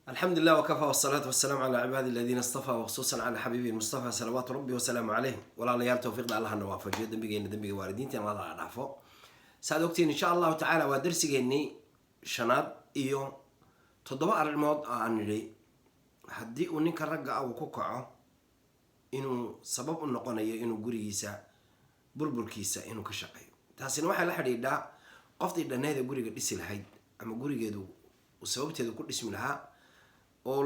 الحمد لله وكفى، والصلاة والسلام على عبادي الذين اصطفى، وخصوصا على حبيبي المصطفى صلوات ربي وسلامه عليه. Walaalayaal, towfiiqda Allahna waafajiyo, dembigeena, dembiga waalidiinteena Allah dhaafo. Saad ogtiin, insha Allahu tacaala, waa darsigeennii shanaad iyo toddoba arrimood oo aan nidhi haddii uu ninka ragga ah uu ku kaco, inuu sabab u noqonayo inuu gurigiisa burburkiisa inuu ka shaqeeyo. Taasina waxay la xidhiidhaa qoftii dhanneeda guriga dhisi lahayd ama gurigeedu uu sababteedu ku dhismi lahaa oo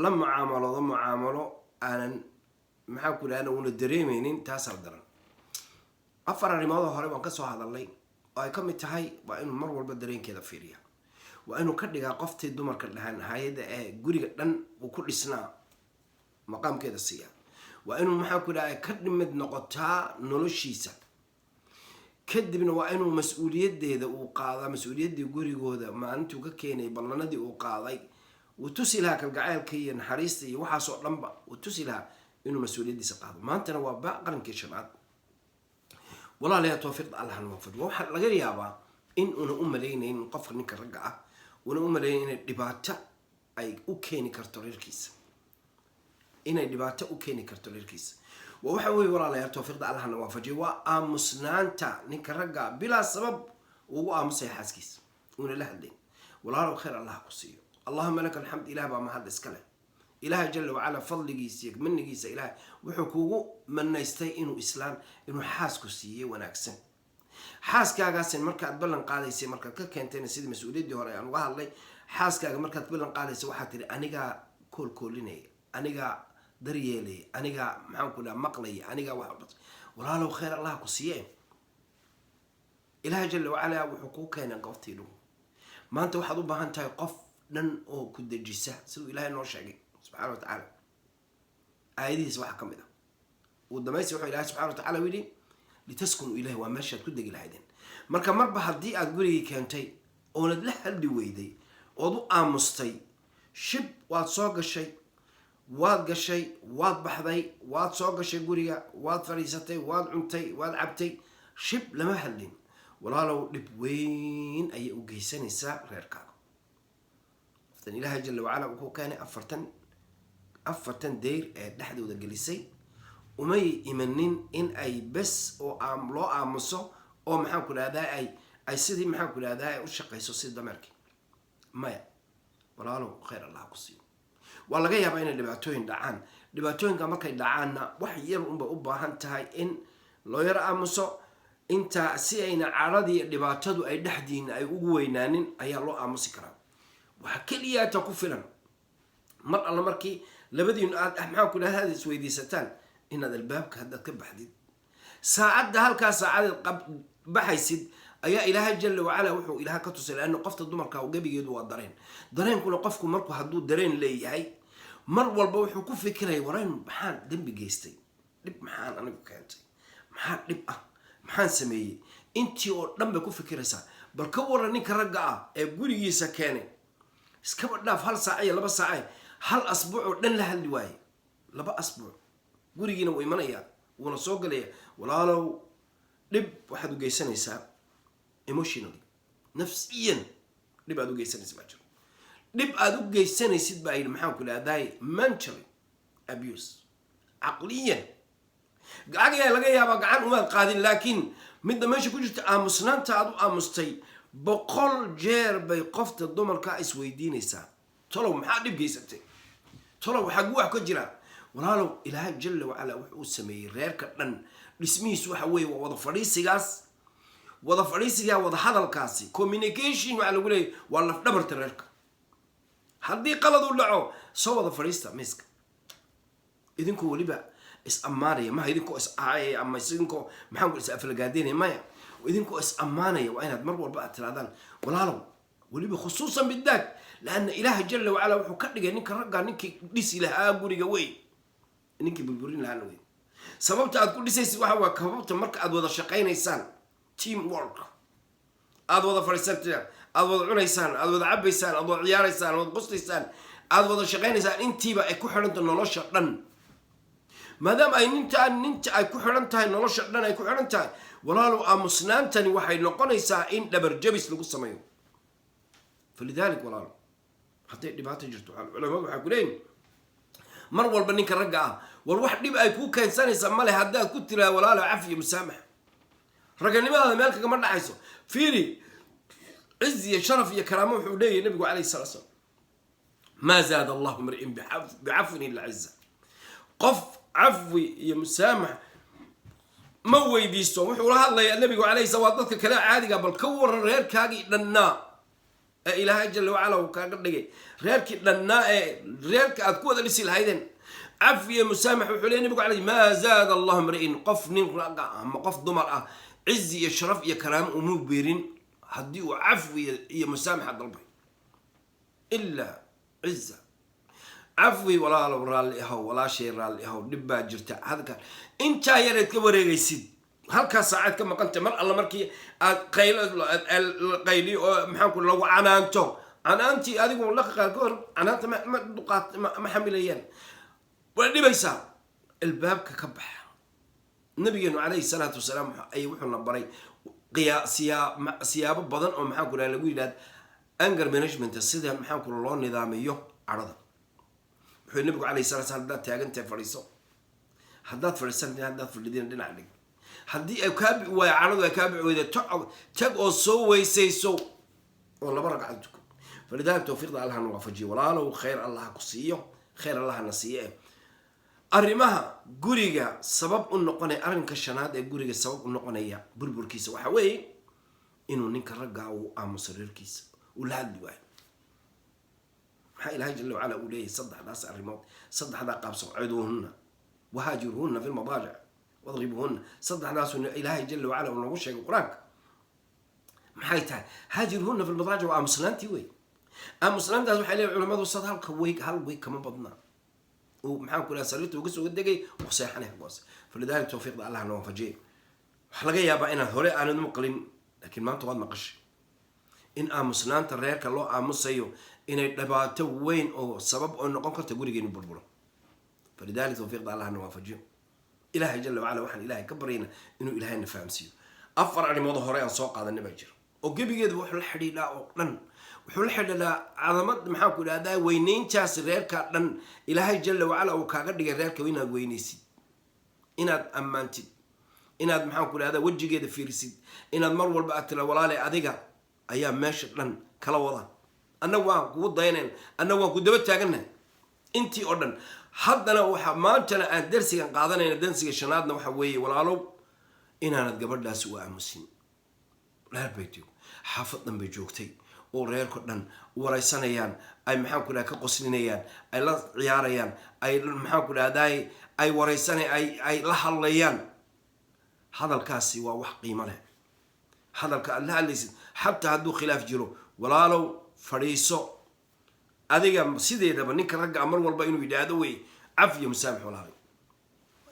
la mucaamaloodo mucaamalo aanan, maxaa ku dhahda, una dareemeynin. Taasaa daran. Afar arrimoodoo hore waan kasoo hadalnay, oo ay ka mid tahay waa inuu mar walba dareenkeeda fiiriya, waa inuu ka dhigaa qoftii dumarka dhahan hay-adda ee guriga dhan uu ku dhisnaa maqaamkeeda siiya, waa inuu, maxaa ku dhaha, ka mid noqotaa noloshiisa. Kadibna waa inuu mas-uuliyaddeeda uu qaadaa, mas-uuliyaddii gurigooda maalintuu ka keenay, ballanadii uu qaaday, uu tusi lahaa kalgacaylka iyo naxariista iyo waxaasoo dhanba uu tusi lahaa, inuu mas-uuliyaddiisa qaado. Maantana waa ba qarankii shanaad. Walaalayaa, towfiiqda Allahna waafaj. Waxaa laga yaabaa in una u malaynayn qofka ninka ragga ah, una u malaynayn inay dhibaato ay u keeni karto reerkiisa, inay dhibaato u keeni karto reerkiisa. Waa waxa weeye, walaalayaal, towfiiqda Allahna waafajiy, waa aamusnaanta ninka ragga bilaa sabab ugu aamusaya xaaskiisa, una la hadlayn. Walaalow, khayr Allah ku siiyo. Allahuma laka alxamd, Ilaah baa mahad iska leh. Ilaahay jala wacala fadligiisa iyo manigiisa, Ilaah wuxuu kugu manaystay inuu islaam, inuu xaasku siiyey wanaagsan. Xaaskaagaasin markaad ballan qaadaysay, markaad ka keentayna, sidii mas-uuliyaddii hore aan uga hadlay, xaaskaaga markaad ballan qaadaysa waxaad tihi: "Anigaa koolkoolinaya, anigaa daryeelaya, anigaa, maxaan ku dhaha, maqlaya, anigaa wax." Walaalow, khayr Allah ku siiye. Ilaah jala wacala wuxuu kuu keenay qoftii dhow. Maanta waxaad u baahan tahay qof dhan oo ku dejisa, siduu Ilaahay noo sheegay subxana wa tacaala. Aayadihiisa waxaa ka mid ah uu damaysi, wuxuu Ilahay subxana wa tacala yidhi: "Litaskunuu ilayh", waa meeshaad ku degi lahaydeen. Marka marba haddii aad gurigii keentay oonad la hadli weyday ood u aamustay, shib, waad soo gashay, waad gashay, waad baxday, waad soo gashay guriga, waad fadhiisatay, waad cuntay, waad cabtay, shib, lama hadlin. Walaalow, dhib weyn ayay u geysanaysaa reerkaaga. Qoftan Ilaahay jala wacala uu ku keenay, afartan deyr ee dhexdooda gelisay, umay imanin in ay bes oo loo aamuso oo, maxaan ku dhahdaa, ay sidii, maxaan ku dhahdaa, ay u shaqayso sidii dameerkii. Maya, walaalow, khayr Allah ku siiyo. Waa laga yaabaa inay dhibaatooyin dhacaan. Dhibaatooyinka markay dhacaanna, wax yar unbay u baahan tahay in loo yaro aamuso intaa, si ayna caradii dhibaatadu ay dhexdiina ay ugu weynaanin ayaa loo aamusi karaa. Waxaa keliyaata ku filan mar alla markii labadiinu aad, maxaan ku dhaha, aad isweydiisataan inaad albaabka haddaad ka baxdid, saacadda halkaa saacadeed baxaysid ayaa Ilaahay jala wacala wuxuu Ilaah ka tusay, laanna qofta dumarka gebigeedu waa dareen. Dareenkuna qofku marku hadduu dareen leeyahay, mar walba wuxuu ku fikiraya: "Wareen, maxaan dembi geystay? Dhib maxaan anigu keentay? Maxaa dhib ah? Maxaan sameeyey?" Intii oo dhan bay ku fikiraysaa. Bal ka waran ninka ragga ah ee gurigiisa keenay, iskaba dhaaf hal saac iyo 2 saace, hal asbuuc oo dhan la hadli waaye, 2 asbuuc, gurigiina wuu imanayaa, wuuna soo gelaya. Walaalow, dhib waxaad u geysanaysaa emotionally, nafsiyan dhib aad u geysanaysa baa jiro. Dhib aad u geysanaysid baa yidhi, maxaan ku dhahday, mentally abuse, caqliyan. Gacanyaa laga yaabaa, gacan umaad qaadin, laakiin midda meesha ku jirta, aamusnaanta aad u aamustay, 100 jeer bay qofta dumarka isweydiinaysaa: "Tolow maxaa dhib geysatay? Tolow xagu wax ka jira?" Walaalow, Ilaahay jala wacala wuxuu sameeyey reerka dhan dhismihiisu waxa weeye waa wada fadhiisigaas, wada fadhiisigaa, wada hadalkaasi, communication waxaa lagu leeyahy waa lafdhabarta reerka. Haddii qalad u dhaco, soo wada fadhiista miiska, idinkoo weliba is ammaanaya, maha idinkoo is caayaya ama idinkoo, maxaan ku, is aflagaadeynaya, maya, idinkoo is ammaanaya. Waa inaad mar walba aad tirahdaan: "Walaalow," weliba khusuusan bidaat, laana Ilaaha jala wacala wuxuu ka dhigay ninka raggaa ninkii dhisi lahaa guriga wey, ninkii burburin lahaana wey. Sababta aad ku dhisaysid waxa waa sababta marka aad wada shaqaynaysaan, team work, aad wada fadhiisantaan, aad wada cunaysaan, aad wada cabaysaan, aad wada ciyaaraysaan, aad wada qoslaysaan, aad wada shaqaynaysaan, intiiba ay ku xidhanta nolosha dhan. Maadaama ay ninta ninta ay ku xidhan tahay, nolosha dhan ay ku xidhan tahay, walaalow, aamusnaantani waxay noqonaysaa in dhabar jabis lagu sameeyo. Falidalik, walaalo. Hadday dhibaato jirto, culamadu waxaa ku leeyihin mar walba ninka ragga ah, war wax dhib ay kuu keensanaysa male haddaad ku tiraa, "Walaalo, cafi iyo musaamax." Raganimadaada meel kagama dhacayso. Fiiri, ciz iyo sharaf iyo karaamo wuxuu leeyahy nabigu calayhi salatu slam: "ما زاد الله امرئ بعفو إلا عزا." Qof cafwi iyo musaamax ma weydiisto, wuxuu la hadlayaa nabigu calayhi sala, waa dadka kale caadiga. Bal ka waran reerkaagii dhannaa ee Ilaahay jala wacala uu kaaga dhigay, reerkii dhannaa ee reerka aad ku wada dhisi lahaydeen? Cafwi iyo musaamax, wuxuu leey nabigu calayhi: "ما زاد الله امرئ." Qof nin ragga ah ama qof dumar ah cizi iyo sharaf iyo karaamo umuu beerin haddii uu cafwi iyo musaamaxa dalbay إلا عزا. Cafwi, walaalow raalli ahow, walaashay raalli ahow, dhib baa jirta. Hadalka intaa yareed ka wareegaysid, halkaas saacaad ka maqantay, mar alla markii aad qayl qayliyo oo maxaanku lagu canaanto, canaantii adigu laka qaarkood canaanta ma duqaat, ma xamilayaan, waa dhibaysaa, albaabka ka baxa. Nabigeenu calayhi salaatu wasalaam ay wuxuuna baray siyaabo badan oo, maxaan ku dhaha, lagu yidhahd anger management, sida, maxaan ku, loo nidaamiyo cadhada. Wuxuu nabigu calayhi salatu slam: "Haddaad taagantahay, fadhiiso. Haddaad fadhiisan, haddaad fadhidina, dhinac dhig. Haddii ay kaa bi'i waayo, cadhadu ay kaa bi'i weyda, tag oo soo weysayso oo laba ragcad tuko." فلذلك tawfiiqda Allah na waafajiyo. Walaalow, khayr Allah ku siiyo, khayr Allah na siiye. Arrimaha guriga sabab u noqonaya, arrinka shanaad ee guriga sabab u noqonaya burburkiisa, waxa weeye inuu ninka raggaa uu aamuso, reerkiisa uu la hadli waayo. Maxaa Ilaahay jala wacala uu leeyahay? Saddexdaas arrimood, saddexdaa qaabso: عظوهن وهاجروهن في المضاجع واضربوهن. Saddexdaasuu Ilaahay jala wacala uu noogu sheegay Qur-aanka. Maxay tahay هاجروهن في المضاجع? Waa aamusnaantii wey. Aamusnaantaas waxay leeyahay culamadu sad halka week, hal week kama badna, uu, maxaan ku dhaha, sariirta uga soo degay, uu seexanay goos. فلذلك tawfiiqda Allah na waafajiyay. Waxaa laga yaabaa inaad hore aanad maqlin, laakiin maanta waad maqashay in aamusnaanta reerka loo aamusayo inay dhibaato weyn oo sabab oo noqon karta gurigeenu burburo. فلذلك tawfiiqda Allah na waafajiyo. Ilahay jala wacala waxaan Ilahay ka baryayna inuu Ilahayna fahamsiiyo. Afar arrimood hore aan soo qaadanay baa jira oo gebigeedu wuxuu la xidhiidhaa oo dhan, wuxuu la xidhiidhaa cadamad, maxaan ku idhahdaa, weyneyntaas reerka dhan Ilaahay jala wacala uu kaaga dhigay. Reerka inaad weyneysid, inaad ammaantid, inaad, maxaan ku idhahdaa, wejigeeda fiirisid, inaad mar walba aad tira, "Walaale, adiga ayaa meesha dhan kala wada, annagu waan kugu daynayn, annagu waan ku daba taagannahay." Intii oo dhan haddana waxa maantana aan darsigan qaadanayna, darsiga shanaadna, waxa weeye, walaalow, inaanad gabadhaasi u aamusin. Reer bay joog, xaafad dhan bay joogtay oo reerko dhan waraysanayaan, ay, maxaan ku dhaha, ka qoslinayaan, ay la ciyaarayaan, ay, maxaan ku dhahday, ay waraysana, ay la hadlayaan. Hadalkaasi waa wax qiimo leh. Hadalka aad la hadlaysid, xataa hadduu khilaaf jiro, walaalow, fadhiiso adiga. Sideedaba ninka ragga mar walba inuu yidhaahdo wey: "Cafiyo musaamax, walaalay."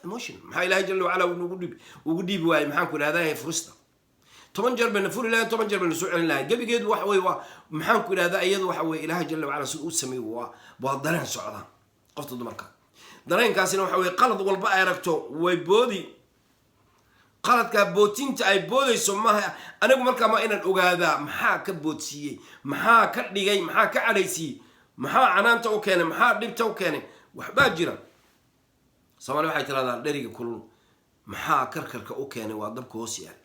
Emotion maxaa Ilahay jala wacala ugu dhiibi waayey, maxaan ku idhahdaa, furista? 10 jeer bayna furi lahayn, 10 jeer bayna soo celin lahayn. Gebigeedu waxa weye waa, maxaan ku idhahdaa, iyadu waxa weye Ilaahay jala wacala sida u sameeyey waa dareen socda. Qofta dumarka dareenkaasina waxa weye qalad walba ay aragto way boodi. Qaladkaa bootinta ay boodayso maaha anigu markaa ma inaan ogaadaa maxaa ka boodsiiyey, maxaa ka dhigay, maxaa ka cadhaysiiyey, maxaa canaanta u keenay, maxaa dhibta u keenay. Waxbaa jira. Soomaali waxay tiraahdaa: "Dheriga kulul maxaa karkarka u keenay? Waa dabka hoos yaal."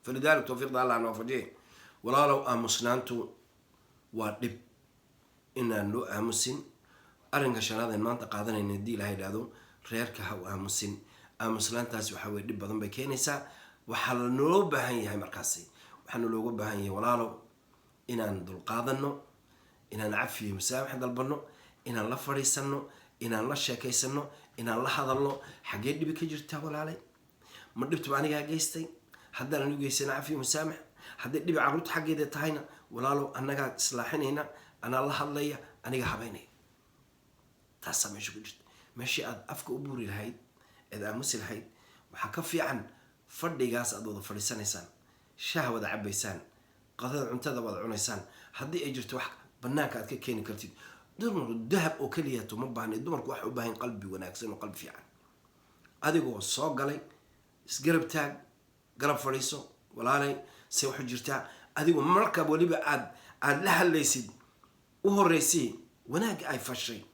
فلذلك tawfiiqda Allah waafajiye. Walaalow, aamusnaantu waa dhib, inaan loo aamusin. Arrinka shanaad een maanta qaadanayna, haddii Ilaha idhaahdo, reerka ha u aamusin. Aamuslaantaasi waxa weye dhib badan bay keenaysaa. Waxaa naloo baahan yahay markaasi, waxaana looga baahan yahay, walaalow, inaan dulqaadano, inaan cafiyo musaamax dalbano, inaan la fadhiisano, inaan la sheekaysano, inaan la hadalno. "Xaggee dhibi ka jirtaa, walaalay? Ma dhibtuba anigaa geystay? Haddaan anigu geysana, cafiyo musaamax. Hadday dhibi carruurta xaggeeda tahayna, walaalow, annagaa islaaxinayna, anaa la hadlaya, aniga habaynaya." Taasaa meesha ku jirta. Meeshii aad afka u buuri lahayd eed aamusi lahayd, waxaa ka fiican fadhigaas aad wada fadhiisanaysaan, shaha wada cabaysaan, qadada cuntada wada cunaysaan. Haddii ay jirto wax banaanka aad ka keeni kartid. Dumarku dahab oo keliyato ma baahna. Dumarku waxay u baahan qalbi wanaagsan oo qalbi fiican. Adigoo soo galay, isgarab taag, garab fadhiiso: "Walaalay, se waxu jirtaa?" Adigoo marka weliba aad la hadlaysid u horeysii. Wanaagga ay fashay,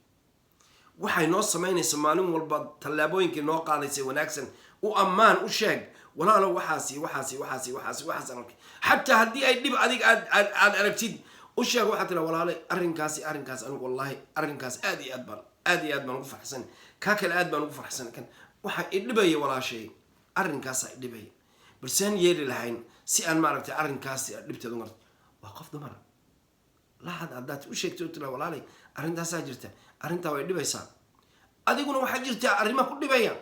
waxay noo samaynaysa maalin walba, tallaabooyinkii noo qaadaysay wanaagsan, u ammaan, u sheeg: "Walaalo, waxaasi, waxaasi, waxaasi, waxaasi, waxaas aan arkay." Xataa haddii ay dhib adig aad aragtid, u sheeg. Waxaad tiraa: "Walaale, arrinkaasi, arrinkaas, anigu wallahi arrinkaas aad iyo aad baan, aad iyo aad baan ugu farxsan. Kaa kale aad baan ugu farxsan. Kan waxa idhibaya, walaashay, arrinkaasaa idhibaya, balsaan yeeli lahayn si aan, maaragtay, arrinkaasi dhibteed u marto?" Waa qof dumara lahad. Haddaad u sheegtay oo tiraa: "Walaalay, arrintaasaa jirta, arrintaa way dhibaysaa," adiguna waxaa jirta arrima ku dhibaya,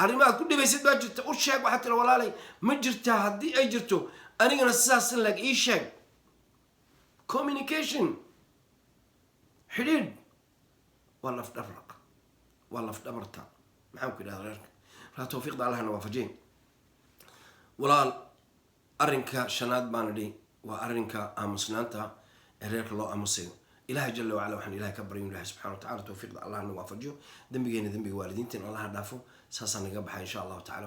arrimaad ku dhibaysid baa jirta, u sheeg. Waxaad tira: "Walaalay, ma jirtaa? Haddii ay jirto, anigana sidaas lag ii sheeg." Communication, xidhiidh, waa lafdhabraq, waa lafdhabarta, maxaan ku idhahda, reerka. Markaa tawfiiqda Allahna waafajiye. Walaal, arrinka shanaad baan idhi waa arrinka aamusnaanta ee reerka loo aamusayo. Ilahay jala wacala waxaan Ilahay ka baryo, Ilahay subxana wa tacala tawfiiqda Allahna waafajiyo, dembigeena, dembiga waalidiinteena Allaha dhaafo. Saasaan naga baxay, insha Allahu tacala.